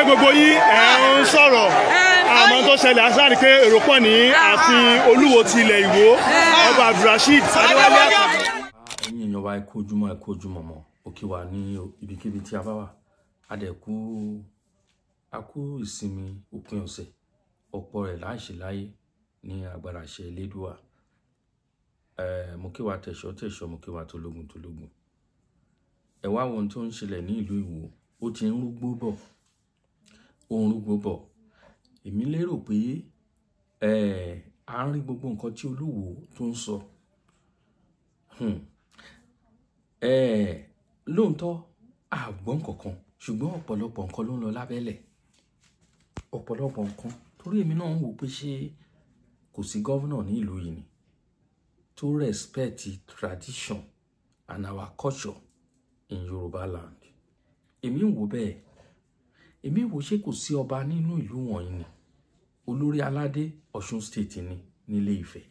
Gbogbo yín ẹ̀ ń sọ̀rọ̀, àmọ́ tó ṣẹlẹ̀ aṣáà pé èrò pọ̀ ní ààfin Olúwo ti ilẹ̀ Ìwó, Ọba Abdulrasheed Adéwálé Àkànbí. Ẹ̀yin èèyàn wa, ẹ kú ojúmọ́, ẹ kú ojúmọ́ mọ́ òkè wa ní ibikíbi tí a bá wà. A dẹ̀ kú, a kú ìsinmi òpin ọ̀sẹ̀, ọ̀pọ̀ rẹ̀ láìṣe láyé ní agbára àṣẹ Elédùà. Mo kí wa tẹ̀ṣọ́ tẹ̀ṣọ́, mo kí wa tológun tológun. Ẹ wá wo ohun tó ń ṣẹlẹ̀ ní ìlú Ìwó, ó ti ń rúgbó bọ̀, ó ń rúgbó bọ̀. Èmi lérò pé à ń rí gbogbo nǹkan tí Olúwo tó ń sọ. Lóòótọ́ àgbọ̀n kankan, ṣùgbọ́n ọ̀pọ̀lọpọ̀ nǹkan ló ń lọ lábẹ́lẹ̀, ọ̀pọ̀lọpọ̀ nǹkan. Torí èmi náà ń wò pé ṣé kò sí governor ní ìlú yìí ni tó respect tradition and our culture in Yoruba land. Èmi ń wò bẹ́ẹ̀, èmi ń wò ṣé kò sí ọba nínú ìlú wọ̀nyí ni. Olórí aládé Ọ̀ṣun State ni nílé Ifẹ̀.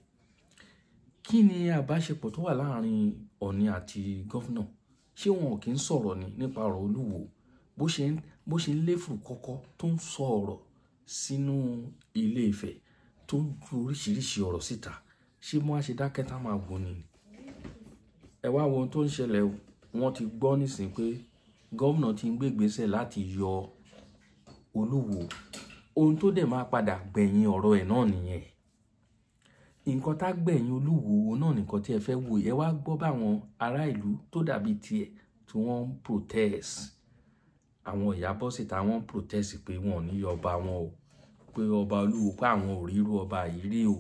Kí ni àbáṣepọ̀ tó wà láàrin Ọ̀ọ̀ni àti governor? Ṣé wọn ò kí ń sọ̀rọ̀ ni nípa ọ̀rọ̀ Olúwo? Bó ṣe ń léfù kọ́kọ́ tó ń sọ ọ̀rọ̀ sínú Ilé Ifẹ̀, tó ń ju oríṣiríṣi ọ̀rọ̀ síta, ṣé wọ́n á ṣe dákẹ́ tá máa wò ni? Ẹ wá wo ohun tó ń ṣẹlẹ̀ o. Wọ́n ti gbọ́ nísìnyí pé gómìnà ti ń gbé ìgbésẹ̀ láti yọ Olúwo. Ohun tó dẹ̀ máa padà gbẹ̀yìn ọ̀rọ̀ ẹ̀ náà nìyẹn. Nǹkan tá gbẹ̀yìn Olúwo náà nìkan tí ẹ fẹ́ wò. Ẹ wá gbọ́ báwọn ará ìlú tó dàbí tiẹ̀ tí wọ́n ń protest. Àwọn ìyá bọ́ síta, wọ́n ń protest pé wọn ò ní yọ ọba wọn o, pé ọba Olúwo, pé àwọn ò ríru ọba yìí rí o.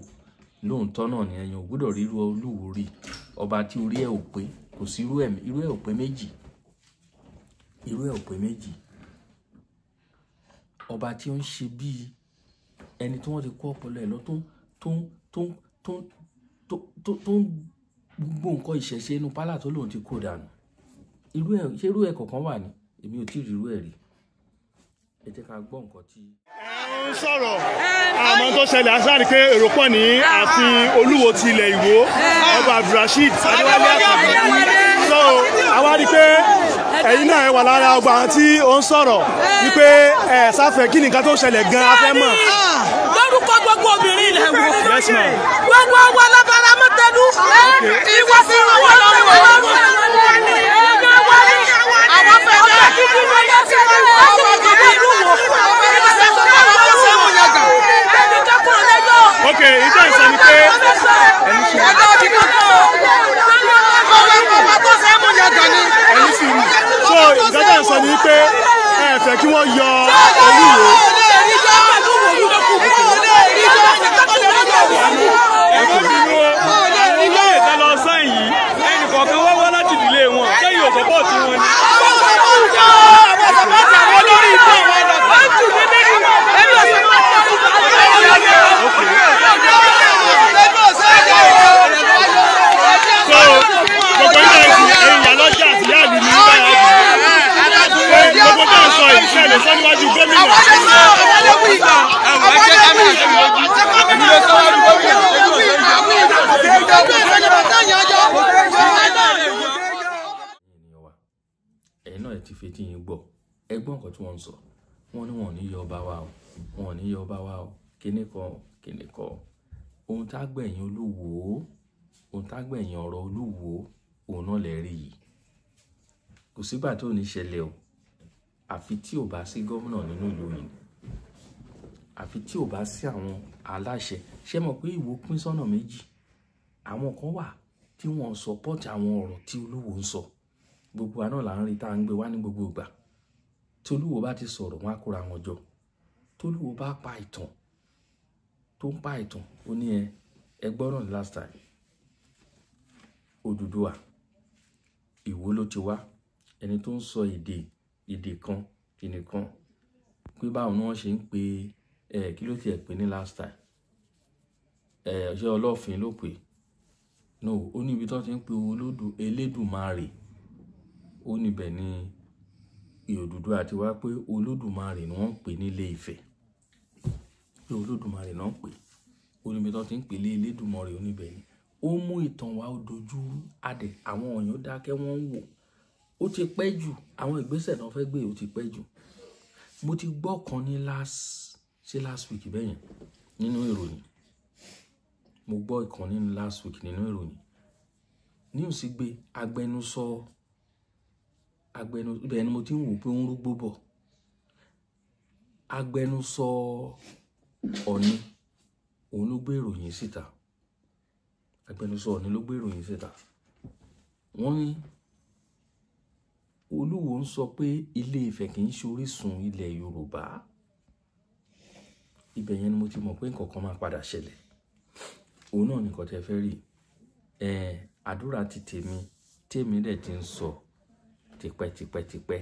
Lóòótọ́ náà ni, ẹ̀yin ò gbọ́dọ̀ ríru Olúwo rí. Ọba tí orí ẹ̀ ò pé, kò sí irú ẹ̀, irú ẹ̀ ò pé méjì, irú ẹ̀ ò pé méjì. Ọba tí ó ń ṣe bíi ẹni tí wọ́n ti kó ọpọlọ ẹ̀ lọ, tó ń gbogbo nǹkan ìṣẹ̀ṣe inú pálá tó lòun ti kó dànù. Irú ẹ̀, ṣé irú ẹ̀ kọ̀ọ̀kan wà ní? Èmi ò tí ì rí irú ẹ̀ rí. Ẹ jẹ́ ká gbọ́ nǹkan tí. Ń sọ̀rọ̀, àmọ́ tó ṣẹlẹ̀ aṣáà pé èrò pọ̀ ní ààfin Olúwo ti ilẹ̀ Ìwó, Ọba Abdulrasheed Adéwálé Àkànbí. So àwa rí i pé ẹ̀yin náà ẹ wà lára ọgbà àwọn tí ó ń sọ̀rọ̀ wípé ẹ sáfẹ́ kí nìkan tó ṣẹlẹ̀ gan-an a fẹ́ mọ̀. Lórúkọ gbogbo obìnrin ilẹ̀ Ìwó. Yes, ma'am. Gbogbo wa lábala mọ́tẹ́lú. Ìwọ sí ìwọ lọ́rùn ọlọ́run. Àwọn fẹ́ bẹ́ẹ̀. Àwọn gidi ìlú wo. Ok, ìjọ ìsọ ni pé ẹni sùúrù. So ìjọba ìsọ ni pé ẹ fẹ́ kí wọ́n yọ Olúwo. Ẹ má bínú o, àwọn olóyè tá lọ sáyìn yìí, ẹnì kọ̀ọ̀kan wá wá láti ìdílé wọn, sẹ́yìn ò support wọn ni? So gbogbo ilé ẹ̀sìn, ẹ̀yin ìyálọ́jà àti ìyá ìlú ní báyà pé gbogbo tó ń sọ yìí ṣẹlẹ̀ sọ níwájú gómìnà. Àwọn ẹgbẹ́ kámẹ́rà sẹ́mi lójú, èmi ló sọ wájú gómìnà. Ènìyàn wa, ẹ̀yin náà ẹ ti fetí yín gbọ́. Ẹ gbọ́ nǹkan tí wọ́n ń sọ. Wọ́n ní wọn ò ní yọ ọba wa o, wọn ò ní yọ ọba wa o, kíní kan kíní kan. Ohun tá gbẹ̀yìn Olúwo, ohun tá gbẹ̀yìn ọ̀rọ̀ Olúwo, òun náà lè rí yìí. Kò sígbà tó ní ṣẹlẹ̀ o, àfi tí ò bá sí gómìnà nínú ìlú yìí, àfi tí ò bá sí àwọn aláṣẹ. Ṣé mọ̀ pé Ìwó pín sọ́nà méjì? Àwọn kan wà tí wọ́n support àwọn ọ̀rọ̀ tí Olúwo ń sọ. Gbogbo wa náà là ń rí tá à ń gbé wá ní gbogbo ìgbà tí Olúwo bá ti sọ̀rọ̀, wọn á kóra wọn jọ. Tolúwo bá pa ìtàn tó ń pa ìtàn, ó ní ẹ gbọ́ràn. Last time, Odùduwà, Ìwó ló ti wá. Ẹni tó ń sọ èdè kan kìnì kan pé báwo ni wọ́n ṣe ń pe ẹ, kí ló tiẹ̀ pè ní last time? Ẹ ṣé Ọlọ́fin ló pè? No, ó ní ibi tó ti ń pe olódù Elédùmarè. Ó níbẹ̀ ní Odùduwà ti wá, pé Olódùmarè ni wọ́n ń pè nílé Ifẹ̀, pé Olódùmarè náà ń pè. Ó níbi tó ti ń pè lé Elédùmarè, ó níbẹ̀ ni. Ó mú ìtàn wa, ó dojú adẹ̀, àwọn èèyàn dákẹ́, wọ́n ń wò. Ó ti pẹ́ jù. Àwọn ìgbésẹ̀ náà fẹ́ gbé, ó ti pẹ́ jù. Mo ti gbọ́ kan ní last week bẹ́yẹn nínú ìròyìn. Mo gbọ́ ìkan nínú last week nínú ìròyìn. News gbé agbẹnusọ ibẹ̀ ni mo ti ń wò pé ó ń rúgbó bọ̀. Agbẹnusọ Ọ̀ọ̀ni òun ló gbé ìròyìn síta. Agbẹnusọ Ọ̀ọ̀ni ló gbé ìròyìn síta. Wọ́n ní Olúwo ń sọ pé Ilé Ifẹ̀ kì í ṣe orísun ilẹ̀ Yorùbá. Ibẹ̀ yẹn ni mo ti mọ̀ pé nǹkan kan máa padà ṣẹlẹ̀. Òun náà nìkan tẹ́ fẹ́ rí. Àdúrà ti tèmi dẹ̀ ti ń sọ tipẹ́tipẹ́tipẹ́.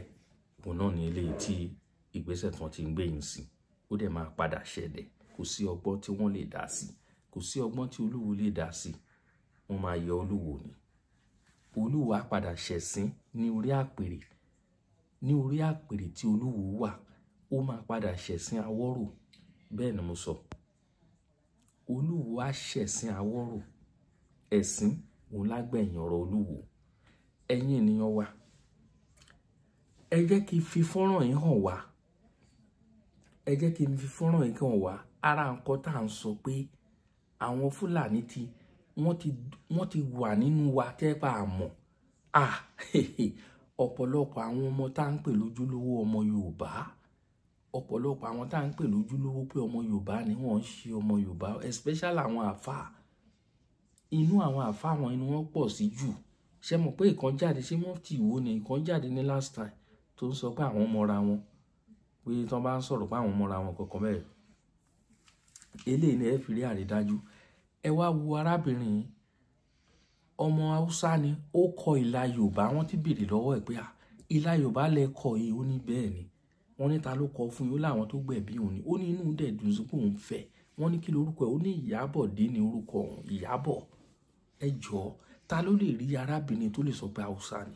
Òun náà ní eléyìí tí ìgbésẹ̀ tí wọ́n ti ń gbé yìí sí. Ó dẹ̀ máa padà ṣẹlẹ̀. Kò sí ọgbọ́n tí wọ́n lè dá sí. Kò sí ọgbọ́n tí Olúwo lè dá sí. Wọ́n máa yọ Olúwo ni. Olúwo á padà ṣẹ̀sín ní orí àpèrè. Ní orí àpèrè tí Olúwo wà, ó máa padà ṣẹ̀sín Awọ́rò. Bẹ́ẹ̀ ni mo sọ. Olúwo á ṣẹ̀sín Awọ́rò. Ẹ̀sín òun lágbẹ̀yìn ọ̀rọ̀ Olúwo. Ẹ̀yin ènìyàn wa, ẹ jẹ́ kí n fi fọ́nrán yìí hàn wá. Ẹ jẹ́ kí n fi fọ́nrán yìí hàn wá. Ara nǹkan tá à ń sọ pé àwọn Fúlàní ti wọ́n ti wà nínú wa tẹ́ bá a mọ̀. Ọ̀pọ̀lọpọ̀ àwọn ọmọ tá à ń pè lójúlówó ọmọ Yorùbá, ọ̀pọ̀lọpọ̀ àwọn tá à ń pè lójúlówó pé ọmọ Yorùbá ni wọ́n ń ṣe ọmọ Yorùbá, especially àwọn àfáà. Inú àwọn àfáà wọn inú wọn pọ̀ sí jù. Ṣé mọ̀ pé ìkan jáde, ṣé mọ́fìtì Ìwó ni ìkan jáde ní last time tó ń sọ pé àwọn mọra wọn, pé tí wọ́n bá ń sọ̀rọ̀ pé àwọn mọra wọn kankan bẹ́ẹ̀. Eléyìí ni ẹ fi rí àrídájú. Ẹ wá wo arábìnrin yìí, ọmọ Haúsá ni, ó kọ ìlà Yorùbá. Wọ́n ti béèrè lọ́wọ́ ẹ̀ pé ìlà Yorùbá lẹ kọ yìí, ó ní bẹ́ẹ̀ ni. Wọ́n ní ta ló kọ fún yín, ó láwọn tó gbẹ̀bí òun ni. Ó ní inú dẹ̀ dùn sí pé òun fẹ́. Wọ́n ní kí lorúkọ ẹ̀, ó ní Ìyábọ̀dé ni orúkọ òun, Ìyábọ̀. Ẹ jọ̀ọ́, ta ló lè rí arábìnrin tó lè sọ pé Haúsá ni?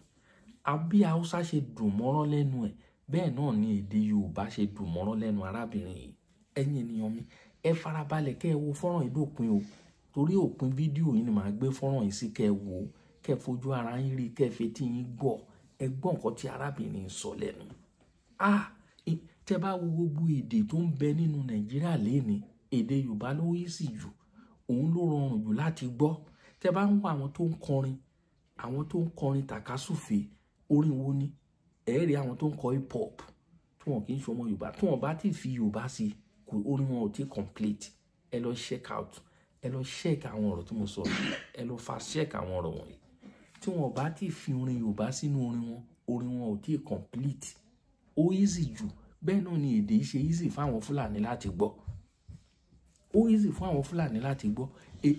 Àbí Haúsá ṣe dùn mọ́rán lẹ́nu ẹ̀, bẹ́ẹ̀ náà ni èdè Yorùbá ṣe dùn mọ́rán lẹ́nu arábìnrin yìí. Ẹ̀yin ènìyàn mi, ẹ farabalẹ̀ kẹ́ ẹ wo fọ́nrán yìí dópin o. Torí òpin fídíò yìí ni màá gbé fọ́nrán yìí sí, kẹ́ ẹ wò ó, kẹ́ ẹ fojú ara yín rí, kẹ́ ẹ fetí yín gbọ́. Ẹ gbọ́ nǹkan tí arábìnrin sọ lẹ́nu. Tẹ́ bá wo gbogbo èdè tó ń bẹ nínú Nàìjíríà lénìí, èdè Yorùbá ló easy jù, òun ló rọrùn jù láti gbọ́. Tẹ́ bá ń wo àwọn tó ń kọrin, àwọn tó ń kọrin tàkasúfèé, orin wo ni? Ẹ rí àwọn tó ń kọ hip hop tí wọn kì í ṣe ọmọ Yorùbá, tí wọn bá ti fi Yorùbá sí, orin wọn ò tí complete. Ẹ lọ check out, ẹ lọ check àwọn ọ̀rọ̀ tí mo sọ, ẹ lọ fast check àwọn ọ̀rọ̀ wọ̀nyí. Tí wọn bá ti fi orin Yorùbá sínú orin wọn, orin wọn ò tí complete. Ó easy jù. Bẹ́ẹ̀ náà ni èdè ṣe easy fún àwọn Fúlàní láti gbọ́. Ó easy fún àwọn Fúlàní láti gbọ́.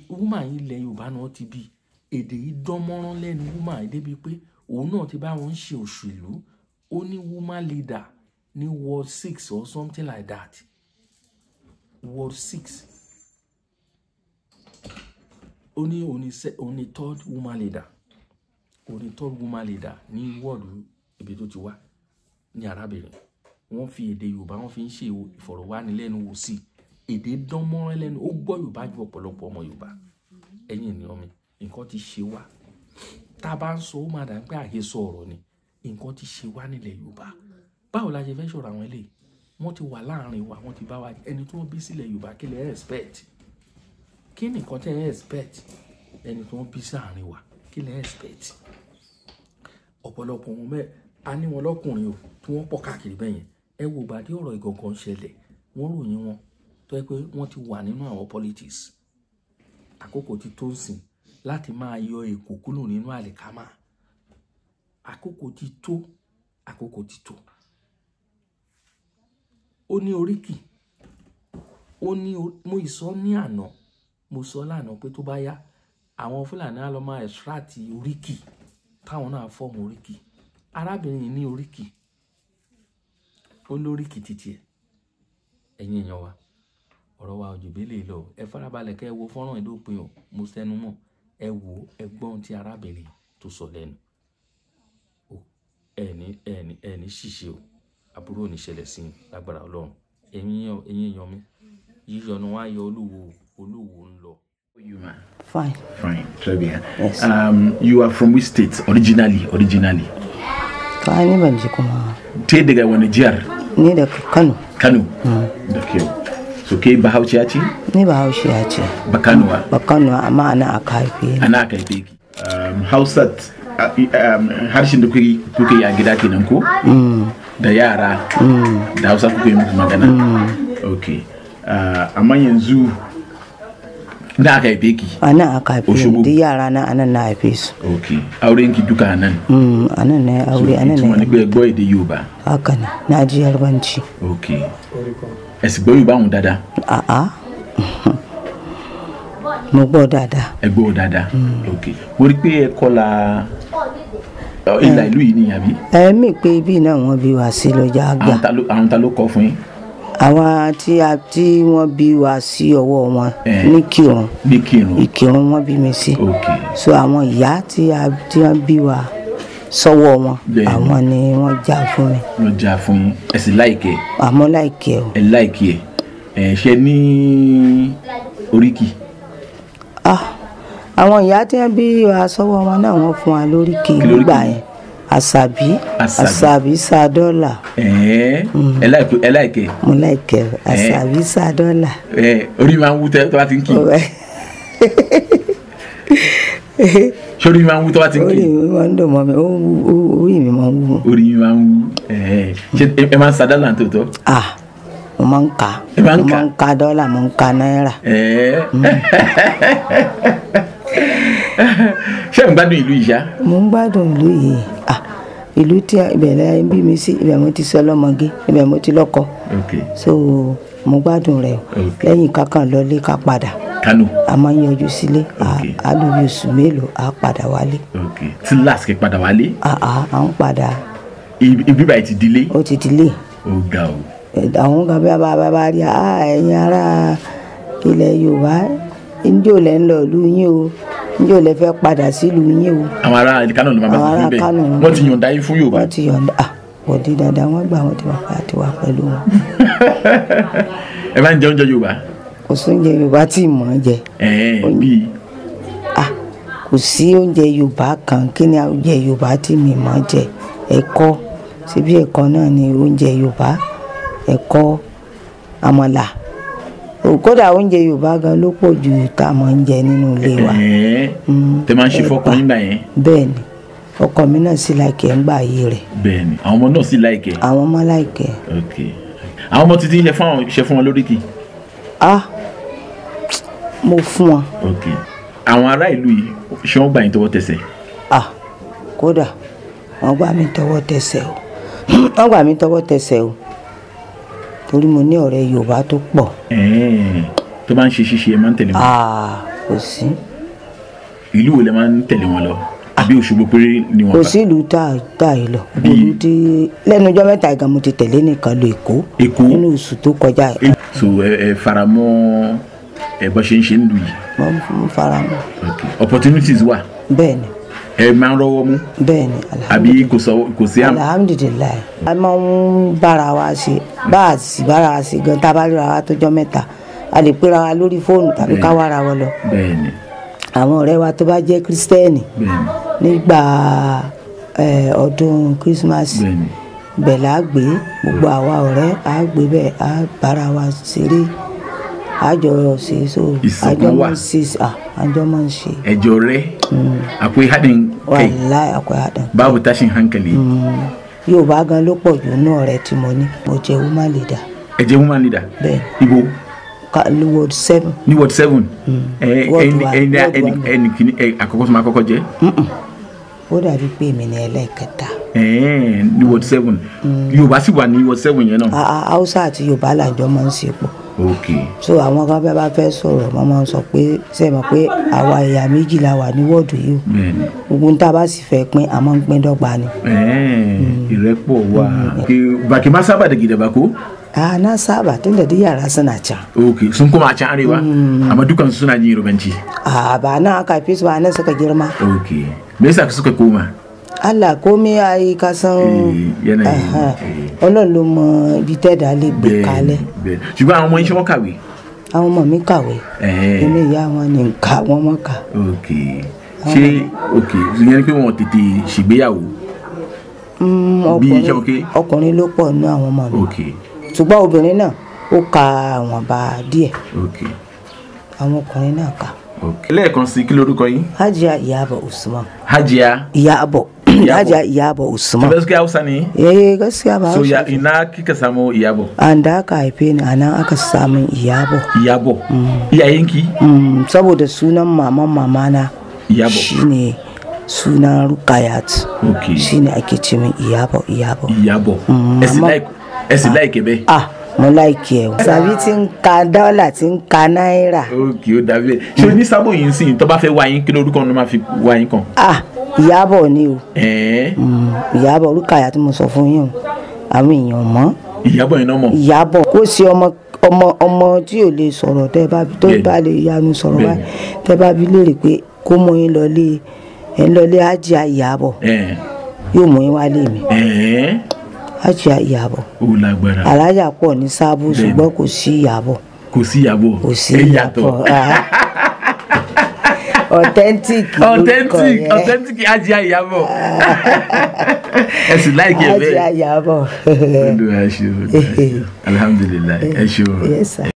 Woman yìí ilẹ̀ Yorùbá náà ti bí. Èdè yìí dán mọ́rán lẹ́nu woman yìí débi pé òun náà ti bá wọn ṣe òṣèlú. Ó ní woman leader ní ward 6 or something like that. Ward 6. Ó ní òun ni third woman leader. Òun ni third woman leader ní ward ibi tó ti wá ní arábìnrin. Wọ́n fi èdè Yorùbá wọ́n fi ń ṣe ìfọ̀rọ̀wánilẹ́nuwò sí. Èdè dán mọ́rán lẹ́nu, ó gbọ́ Yorùbá ju ọ̀pọ̀lọpọ̀ ọmọ Yorùbá. Ẹ̀yin ènìyàn mi, nǹkan ti ṣe wá. Tá a bá ń sọ, ó máa dà pé àhesọ ọ̀rọ̀ ni. Nǹkan ti ṣe wá nílẹ̀ Yorùbá. Báwo la ṣe fẹ́ sọ̀rọ̀ àwọn eléyìí? Wọ́n ti wà láàrin wa, wọ́n ti bá wa. Ẹni tí wọ́n bí sílẹ̀ Yorùbá, kí lẹ expect? Kí ni nǹkan tẹ́ ẹ expect? Ẹni tí wọ́n bí sáàrin wa, kí lẹ expect? Ọ̀pọ̀lọpọ̀ wọn bẹ́ẹ̀, a ní wọn lọ́kùnrin o, tí wọ́n pọ̀ káàkiri bẹ́ẹ̀ yẹn. Ẹ wo ìgbà tí ọ̀rọ̀ Ìgàngán ṣẹlẹ̀, wọ́n ròyìn wọn tó yẹ pé wọ́n ti wà nínú àwọn politics. Àkókò ti tó ń sìn láti máa yọ èkó kúrò nínú àlìkámà. Àkókò ti tó, àkókò ti tó. Ó ní oríkì, ó ní mo ìsọ ní àná, mo sọ lánàá pé tó bá yá, àwọn Fúlàní á lọ máa extract oríkì, táwọn náà fọ́ọ̀mù oríkì. Arábìnrin yìí ní oríkì, ó lóríkì títí ẹ̀. Ẹ̀yin èèyàn wa, ọ̀rọ̀ wa ò jù bẹ́lẹ̀ lọ. Ẹ farabalẹ̀ kẹ́ ẹ wo fọ́nrán ìdópin o, mo sẹ́nu mọ́. Ẹ wò ó, ẹ gbọ́ ohun tí arábìnrin tó sọ lẹ́nu. Ẹ ní ṣìṣe o, àbúrò ò ní ṣẹlẹ̀ sí i lágbára Ọlọ́run. Ẹ̀yin èèyàn mi, yíyọnu wá yọ Olúwo, Olúwo ń lọ. You, man. Fine. Fine, très bien. Yes. You are from which state originally? Originally. To ai ni ban ji kuma. Te daga wani jihar? Ni daga Kano. Kano. Da kyau. So ke Bahaushiya ce? Ni Bahaushiya ce. Bakanuwa. Bakanuwa, amma ana aka haife ni. Ana aka haife ki. Hausa harshen da kuke yi a gida kenan ko? Da yara. Da Hausa kuke yi musu magana. Okay. Amma yanzu na aka haife ki? A nan aka haife ni. Duk yara na anan na haife su. Okay. Auren ki duka anan? Anan na yi aure, anan na yi. So, pé ẹ gbọ́ èdè Yorùbá? Haka ne, na ji Yarbanci. Okay. Ẹ sì gbọ́ Yorùbá ọ̀hún dáadáa? A'a. Mo gbọ́ dáadáa. Ẹ gbọ́ dáadáa. Okay. Mo rí pé ẹ kọlà ìlà ìlú yìí ni àbí? Ẹ mí pé ibi náà wọ́n bí wa sí lọ́jà àgbà. Àwọn ta ló kọ fún yín? Àwọn tí wọ́n bí wa sí ọwọ́ wọn ní Kírun. Ní Kírun. Ìkírun wọ́n bí mi sí. Okay. So àwọn ìyá tí wọ́n bí wa sọ́wọ́ wọn, àwọn ni wọ́n já fún mi. Wọ́n já fún yín. Ẹ sì láìkẹ́. Àmọ́ láìkẹ́ o. Ẹ láìkẹ́ ẹ. Ṣe ní oríkì? Àwọn ìyá tí wọ́n bí wa sọ́wọ́ wọn náà wọ́n fún wa lóríkì nígbà yẹn. Àṣàbí. Àṣàbí Sadọ́là. Ẹ láìkẹ́. Mo láìkẹ́ Àṣàbí Sadọ́là. Orí máa ń wú tó bá ti ń kì í. Ṣé orí mi máa ń wú tó bá ti ń kì í? Orí mi máa ń dùn mọ́ mi, orí mi máa ń wú. Orí mi máa ń wú. Ṣé ẹ máa ń sa dọ́là tòótọ́? Mo máa ń kà. Ẹ máa ń kà? Mo máa ń ka dọ́là, mo ń ka náírà. Ṣé ẹ̀ ń gbádùn ìlú yìí ṣá? Mo ń gbádùn ìlú yìí. Ìlú tí ibẹ̀ bí mi sí, ibẹ̀ mo ti sọ lọ́mọge, ibẹ̀ mo ti lọ́kọ. So mo gbádùn rẹ̀ o. Lẹ́yìn kankan lọlé ká padà. Kano. A máa ń yọjú sílé. A lò bí oṣù mélòó, a padà wálé. Tí last kẹ́ padà wálé? À ń padà. Ibi báyìí ti dilé? Ó ti dilé. Ó ga o. Àwọn kan bí a bá rí ẹ̀yin ará ilẹ̀ Yorùbá, njẹ́ ò lẹ́ ń lọ ìlú yín o, njẹ́ ò lẹ́ fẹ́ padà sílùú yín o. Àwọn ará Kano ló máa bá sọ fún bẹ́ẹ̀. Wọ́n ti yọ̀ǹda yín fún Yorùbá. Wọ́n ti yọ̀ǹda, kò di dandan, wọ́n gbà wọ́n ti wà pé àti wà pẹ̀lú wọn. Ẹ máa ń jẹ oúnjẹ Yorùbá? Kò sí oúnjẹ Yorùbá tí mò ń jẹ. Bíi? Kò sí oúnjẹ Yorùbá kan, kí ni oúnjẹ Yorùbá tí mi mọ̀ jẹ? Ẹ̀kọ, síbí ẹ̀kọ náà ni oúnjẹ Yorùbá, ẹ̀kọ, àmàlà. Kódà oúnjẹ Yorùbá gan ló pọ̀ jù tá a máa ń jẹ nínú ilé wa. Tẹ máa ń ṣe fọ́kọ yín gbà yẹn? Bẹ́ẹ̀ni, ọkọ mi náà sì láìkẹ́ ń gbà ayé rẹ̀. Bẹ́ẹ̀ni, àwọn ọmọ náà sì láìkẹ́. Àwọn ọmọ láìkẹ́. Ok. Àwọn ọmọ títí ṣe fún wọn lóríkì? Mo fún wọn. Ok. Àwọn ará ìlú yìí ṣé wọ́n gbà yín tọwọ́ tẹsẹ̀? Kódà wọ́n gbà mí tọwọ́ tẹsẹ̀ o. Wọ́n gbà mí tọwọ́ tẹsẹ̀ o. Torí mo ní ọ̀rẹ́ Yorùbá tó pọ̀. Tó bá ń ṣe ṣíṣe ẹ máa ń tẹ̀lé wọn? Kò sí. Ìlú wo lẹ máa ń tẹ̀lé wọn lọ? Àbí Òṣogbo péré ni wọ́n bá? Kò sí ìlú tá a yìí lọ. Ìlú tí lẹ́nu ọjọ́ mẹ́ta ìgbà mo ti tẹ̀lé nìkan lọ Èkó. Èkó? Nínú oṣù tó kọjá. So ẹ fara mọ́ ẹ bọ́ ṣe ń ṣe ń lù yìí? Mo fara mọ́. Opportunities wà? Bẹ́ẹ̀ni. Ẹ máa ń rọ́wọ́ mú? Bẹ́ẹ̀ni. Àbí kò sí àmì? Alhamdulilayi. A máa ń bára wa ṣe, bá a sì bára wa ṣe gan, tá a bá ríra wa tó jọ́ mẹ́ta, a lè pera wa lórí fóònù tàbí ká wá ara wa lọ. Bẹ́ẹ̀ni. Àwọn ọ̀rẹ́ wa tó bá jẹ́ kírísítẹ́nì nígbà ọdún Christmas, bẹ́ẹ̀ la gbé gbogbo àwa ọ̀rẹ́ á gbé bẹ́ẹ̀ á bára wa ṣeré, á jọ ṣe so àjọ máa ń ṣe àjọ máa ń ṣe. Ẹjọ rẹ akwai haɗin kai. Wallahi akwai haɗin kai. Babu tashin hankali. Yorùbá gan ló pọ̀ jù nínú ọ̀rẹ́ tí mo ní. Mo jẹ́ woman leader. Ẹ jẹ́ woman leader? Bẹ́ẹ̀. Ibo? Ward 7. Ní ward 7? Ẹni kìíní àkọ́kọ́ tó máa kọ́kọ́ jẹ́? Ó dàbí pé èmi ni ẹlẹ́ẹ̀kẹta. Ní ward 7. Yorùbá sì wà ní ward 7 yẹn náà. Hausa àti Yorùbá làjọ máa ń ṣe pọ̀. Ok. So àwọn kan bẹ́ẹ̀ bá fẹ́ sọ̀rọ̀ wọ́n máa ń sọ pé ṣe mọ̀ pé àwa ẹ̀yà méjì la wà ní wọ́ọ̀dù yìí o. Bẹ́ẹ̀ni. Gbogbo tá a bá sì fẹ́ pín a máa ń pín dọ́gba ni. Ìrẹ́pọ̀ wà. Baki ma saba da gida ba ko? Na saba tun da duk yara suna can. Ok, sun koma can arewa? Amma dukansu suna jin Yorubanci? Ba nan aka haife su ba, nan suka girma. Ok. Me yasa suka koma? Allah komai ya yi kasan Ọlọ́run ló mọ ibi tẹ́dá lè gbé kalẹ̀. Ṣùgbọ́n àwọn ọmọ yín ṣé wọ́n kàwé? Àwọn ọmọ mi kàwé. Èmi ìyá wọn ni nǹka wọn mọ̀ ká. Ok. Ṣé ok ìyẹn ni pé wọn tètè ṣègbéyàwó? Bí iṣẹ́ òkè. Ọkùnrin ló pọ̀ nínú àwọn ọmọ mi. Ok. Ṣùgbọ́n obìnrin náà ó ka àwọn bá díẹ̀. Ok. Àwọn ọkùnrin náà kà. Ok. Lẹ́ẹ̀kan sí, kí lorúkọ yín? Hajiya Iyabo Usman. Hajiya Iyabo. Iyabo. Hajiya Iyabo Usman. Gaskiya Hausa ne? Eh, gaskiya ba So Hausa. ya ina kika samu Iyabo? An da aka haife ni a nan aka samun Iyabo. Iyabo. Iyayenki? Saboda sunan maman mamana Iyabo. shine sunan Rukayat. Ok. Shine ake ce min Iyabo Iyabo. Iyabo. Ẹ sì like, ẹ sì like bẹ́ẹ̀. Ah, mo like ẹ o. Sàbí tí ń ka dọ́là, tí ń ka náírà. Ok, ó dàbí ẹ. Ṣé ní sábò yìí ń sìn tó bá fẹ́ wá yín, kí lorúkọ ló máa fi wá yín kàn? Ah, Ìyábọ̀ ni o. Ẹ̀ẹ́n. Ìyábọ̀ Rukayat tí mo sọ fún yín o. Àwọn èèyàn mọ̀. Ìyábọ̀ yìí náà mọ̀. Ìyábọ̀ kó sí ọmọ ọmọ ọmọ tí ò lè sọ̀rọ̀, tẹ́ bá tó Bẹ́ẹ̀ni. bá lè yanu sọ̀rọ̀ Bẹ́ẹ̀ni. báyìí, tẹ́ bá bi léèrè pé kó mú yín lọlé, ẹ̀ ń lọlé Hajiya Ìyábọ̀, Ẹ̀ẹ́n. yóò mú yín wálé mi. Ẹ̀ẹ́n. Hajiya Ìyábọ̀. Ó lágbára. Alájà pọ̀ ní Sábó, Bẹ́ẹ̀ni. ṣùgbọ́n kò sí Ìyábọ̀. Kò sí Ìyábọ̀. Kò sí Ẹ yàtọ̀. Ìyábọ̀. Ah. Authentic lórúkọ Authentic yẹn. Authentic Hajiya Ìyábọ̀. Ẹ sì like ẹ Hajiya bẹ́ẹ̀. Ìyábọ̀. Olúwa ṣe, Olúwa ṣe. Alhamdulilayi, ẹ ṣeun. Yes, sir.